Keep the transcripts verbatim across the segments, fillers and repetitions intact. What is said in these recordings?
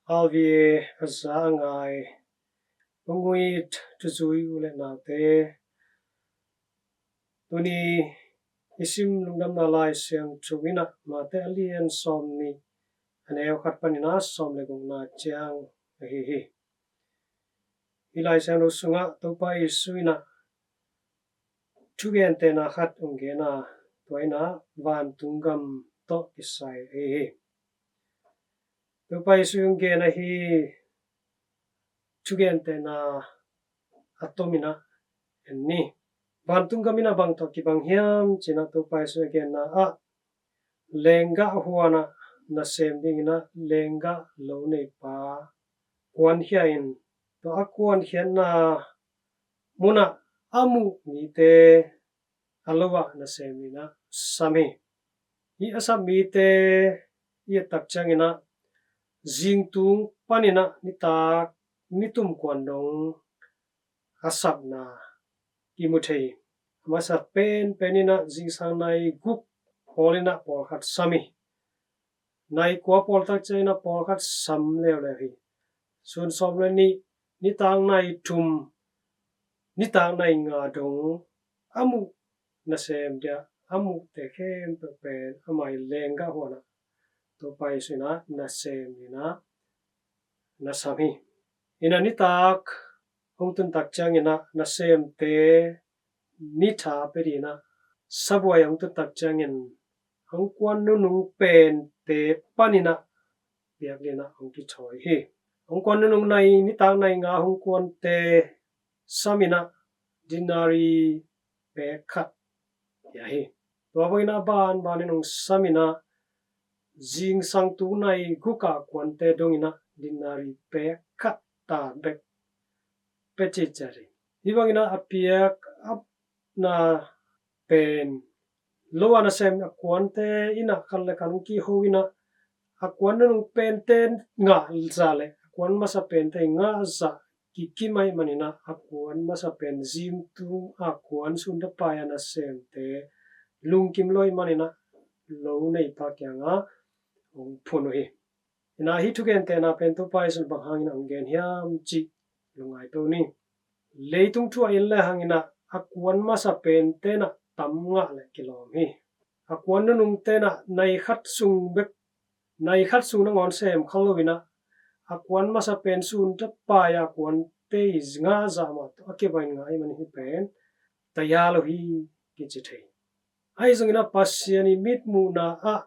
R V A a za a ngai, pangui thuzui u le naute, tuni i sim lungdamna Lai Siangtho in ah Mate a lian sawm nih, a neu khat panin a sawm le gukna ciang ahi hi. Hih Lai Siangtho sungah Topa Jesu in ah thugentehna khat hong gen a, tua in ah vantung gam tawh kisai ahi hi. Topa Jesu hong gen ahi thugentehna a tom in ah en ni. Vantung gam in ah bang tawh kibang hiam ci-in ah Topa Jesu a genna ah, lenggah huan ah nasem dingin ah lenggah lo neipa kuankhia in, tua a kuankhiatna mun ah a muh mite a lo ah nasem in ah sam hi. Hih a sam mite i et tak ciangin ah zingtung panin ah nitak nitum kuan dong a sapna kimu thei hi. A masa penpen in ah zingsang nai guk pawl in ah pawlkhat sam hi. Nai kua pawl tak ciangin ah pawlkhat sam leuleu hi. Sun sawm le nih, nitak nai thum, nitak nai nga dong a muh nasem dia a muhte khempeuh pen amah i lenggah huan ah Topa Jesu in ah nasem in ah na sam hi. In ah nitak hong tun tak ciangin ah nasemte ni tha pia dingin ah sabuai hong tun tak ciangin hong kuan nunung pente panin ah piak dingin ah hong kithawi hi. Hong kuan nunung nai, nitak nai nga hong kuante sam in ah denari pek khat pia hi. Tua bangin ah banbanin hong sam in ah zingsang tung nai guk a kuante dongin ah denari pek khat ta bek pia ciciat hi. Hih bangin ah a piak a na pen lo a nasem a kuante in ah khat le khat hong kiho in ah a kuan nunung pente ngah zah le a kuan masa pente ngah zah kikim ahih manin ah a kuan masa pen zingtung a kuan sunte pai a nasemte lungkim lo ahih manin ah lo neipa kiangah hong phun uh hi. In ah hih thugentehna pen Topa Jesu in bang hangin ah hong gen hiam cih lungngai peuh ni. Leitung thu a en le hangin ah a kuan masa pente in ah tam ngah le kilawm hi. A kuan nunungte in ah nai khat sung bek, nai khat sung nangawn sem kha lo in ah a kuan masa pen sunte pai a kuante i ngah zah mah tawh a kibang in ngah ahih manin hih pen taya lo hi kici thei. Ahi zongin ah Pasian i mitmuhna ah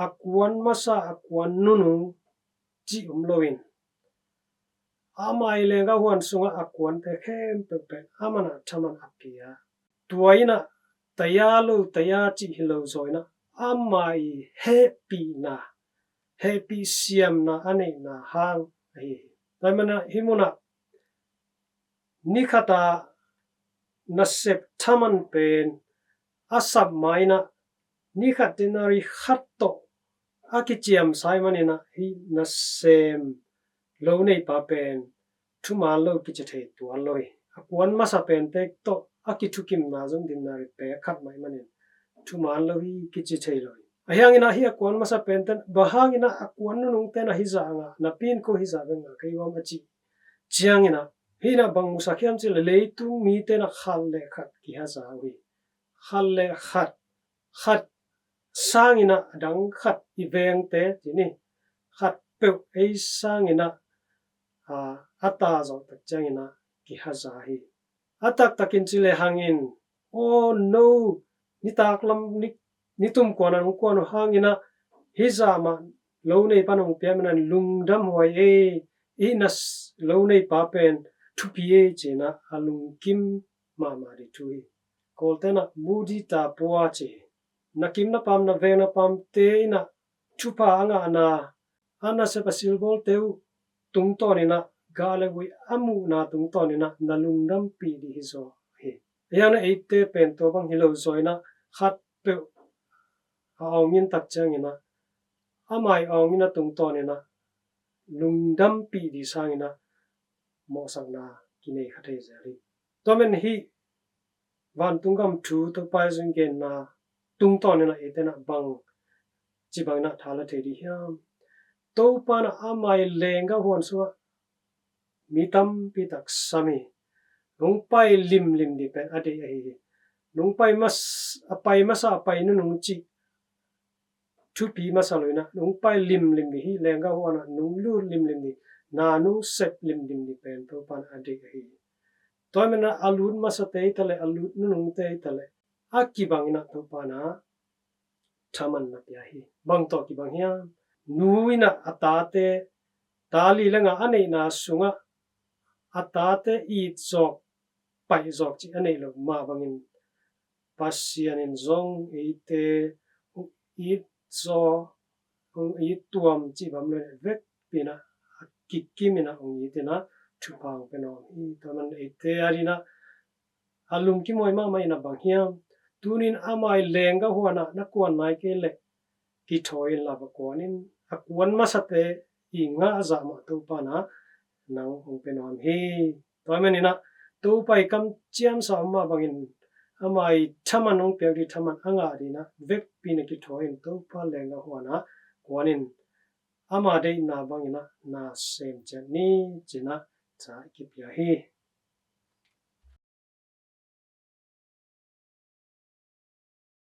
a kuan masa, a kuan nunung cih om loin, ama i lenggah huan sungah a kuante khempeuh pen aman a thaman a pia. Tua in ah taya lo, taya cih hi lo zaw in ah ama i hehpihna, hehpih siamna a neihna hang ahi hi. Tua ahih manin ah hih munah ni khat a nasep thaman pen a sap ma in ah ni khat denari khat tawh a kiciamsa ahih manin ah hih nasem lo neipa pen thuman lo kici thei tuan lo hi. A kuan masa pente tawh a kithukimna zong denari pek khat mah ahih manin thuman lo hi kici thei lo hi. Ahi hangin ah hih a kuan masa pente in bang hangin ah a kuan nunungte in ah hih zah a ngah, napi in ko hih zah bek ngah ka hi uam a cih ciangin ah hih in ah bang musak hiam cih leh leitung mite in ah khat le khat kihaza uh hi. Khat le khat, khat sangin ah a dang khat i vengte ci ni, khat peuh ei sangin ah a, a ta zawh tak ciangin ah kihaza hi. A taktakin ci le hangin, aw no, nitak lam ni, nitum kuan a nong kuan uh hangin ah hih zah mah lo neipa nong pia manin ah lungdam huai ei, i na s-, lo neipa pen thupi ei ci-in ah a lungkim mahmah ding thu hi. Kawlte in ah mudita pua ci hi. Na kim na pam, na veng na pamte in ah thupha a ngahna, a nasep a silbawlte uh tungtawnin ah gah le guih a muhna tungtawnin ah na lungdampih ding hi zaw hi. Ahi hangin ah eite pen tua bang hi lo zaw in ah khat peuh a awngin tak ciangin ah ama i awngin a tungtawnin ah lungdampih ding sangin ah mawhsakna kinei kha thei zel hi. Tua manin hih vantung gam thu Topa Jesu in genna tungtawnin ah eite in ah bang ci bangin ah tha la thei ding hiam? Topa in ah ama ii lenggah huan sungah mi tampi tak sam hi. Nong pai limlim ding pen a deih ahi hi. Nong pai mas a pai masa a pai nunung cih thupi masa lo in ah nong pai limlim ding hi. Lenggah huan ah nong lut limlim ding, na nong sep limlim ding pen Topa in a deih ahi hi. Tua ahih manin ah a lut masate hi ta leh a lut nunungte hi ta leh a kibang in ah Topa in ah thaman na pia hi. Bang tawh kibang hiam? Nu in ah a tate, ta li le nga a neihna sungah a tate it zawk, paih zawk cih a neih loh mah bangin Pasian in zong eite hong it zaw, hong it tuam cih bang lo in ah vekpi in ah a kikim in ah hong it in ah thupha hong pia nuam hi. Tua ahih manin eite adingin ah a lungkim huai mahmah in ah bang hiam? Tuni in ama ii lenggah huan ah na kuan nai kei leh kithawi inla va kuan in. A kuan masate ii ngah zah mah Topa in ah nang hong pia nuam hi. Tua ahih manin ah Topa ii kamciamsa om mah bangin ama ii thaman hong piak ding, thaman a ngah dingin ah vekpi in ah kithawi in Topa lenggah huan ah kuan in, ama deihna bangin ah na sem ciat ni ci-in ah ca i kipia hi.